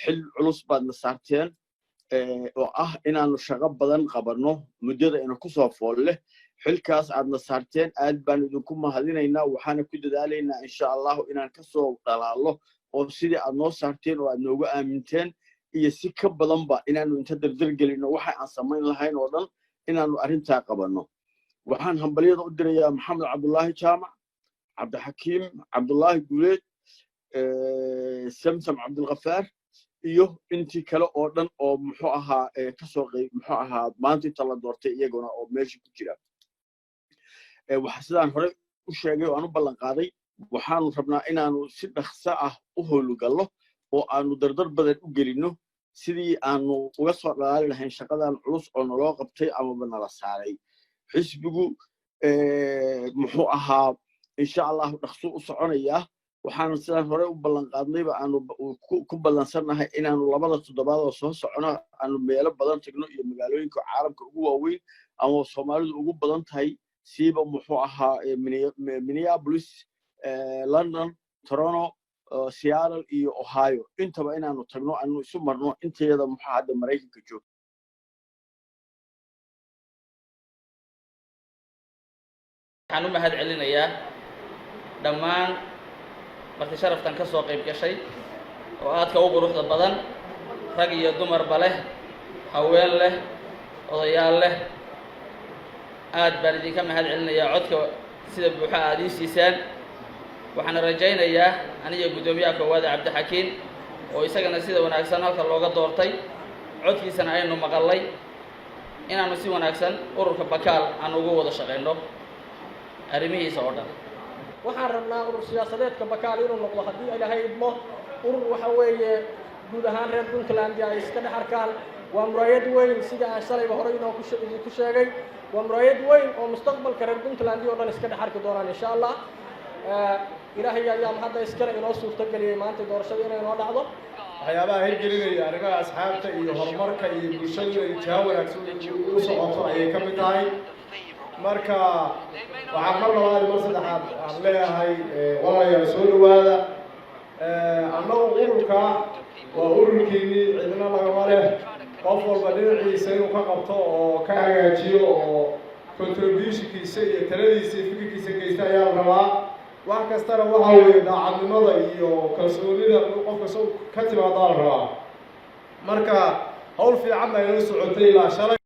Xil culus baadna saarteen oo ah inaanu shaqo badan qabanno muddada ina kusoo fool leh. Xilkaas aadna saarteen aad baanu idinku mahadinaynaa, waxaana ku dadaalaynaa, insha Allahu, inaan kasoo dhalaallo oo sidii aad noo saarteen oo aad noogu aaminteen iyo si ka badanba inaanu inta dardar gelino waxa aan samayn lahayn oo dhan inaanu arrintaa qabanno. Waxaan hambalyada u dirayaa Maxamed Cabdullaahi Jaamac, Cabdixakiim Cabdullaahi Guuleed, Samsam Cabdulkhafaar iyo intii kale oo dhan oo muxuu ahaa kasoo qayb, muxuu ahaa, maanta inta la doortay iyaguna oo meesha ku jira. Waxa sidaan horey u sheegay oo aan u ballan qaaday, waxaanu rabnaa inaanu si dhaqso ah u howlgallo oo aanu dardar badan u gelinno sidii aanu uga soo dhalaali lahayn shaqadan culus oo naloo qabtay amaba nala saaray. Xisbigu, muxuu ahaa, insha Allahu dhaqso u soconayaa. Waxaanu sidaan horey u ballan qaadnayba aanu ku ballansannahay inaanu 2da toddobaad oo soo socono aanu meelo badan tagno iyo magaalooyinka caalamka ugu waaweyn ama Soomaalidu ugu badan tahay, siiba, muxuu ahaa, Minneapolis, London, Toronto, Seattle iyo Ohio, intaba inaanu tagno, aanu isu marno intayada muxuu hadda Maraykanka joogto. Waxaan u mahad celinayaa dhammaan marti sharaftan ka soo qayb gashay oo aadka u quruxda badan, rag iyo dumarba leh, haween leh, odayaal leh. Aad baan idinka mahad celinayaa codka sida buuxa aad ii siisaan. Waxaana rajaynayaa aniga guddoomiyaha koowaade Cabdixakiin oo isagana sida wanaagsan halka looga doortay, codkiisana aynu maqallay, inaannu si wanaagsan ururka Bakaal aanu ugu wada shaqayno arrimihiisa oo dhan. Waxaan rabnaa urur siyaasadeedka Bakaal inuu noqdo, haddii Ilaahay idmo, urur waxa weeye guud ahaan reer Puntland ay iska dhex arkaan. Waa muraayad weyn, sida aan shalayba horey inoo idinku sheegay, waa muraayad weyn oo mustaqbalka reer Puntland oo dhan iska dhex arki doonaan, insha Allah. Ilaahay ayaa hadda iskale inoo suurtageliyey maanta doorashada inay inoo dhacdo. Waxyaabaha hirgelinaya arrimaha asxaabta iyo horumarka iyo bulshadu inay jiha wanaagsan u socoto ayay ka mid tahay. Marka waxaan mar labaad iyo mar saddexaad aan leeyahay, walaalayaal, soo dhawaada. Annagu ururka waa ururkiinii, cidna lagama leh. Qof walba dhinaciisa inuu ka qabto oo ka hagaajiyo oo contributionkiisa iyo taladiisa iyo fikirkiisa geysta ayaa la rabaa. Wax kastana waxa weeye daacadnimada iyo kalsoonida qofka so ka timaadaa la rabaa. Marka hawl fiican baa inoo socotay ilaa shalay.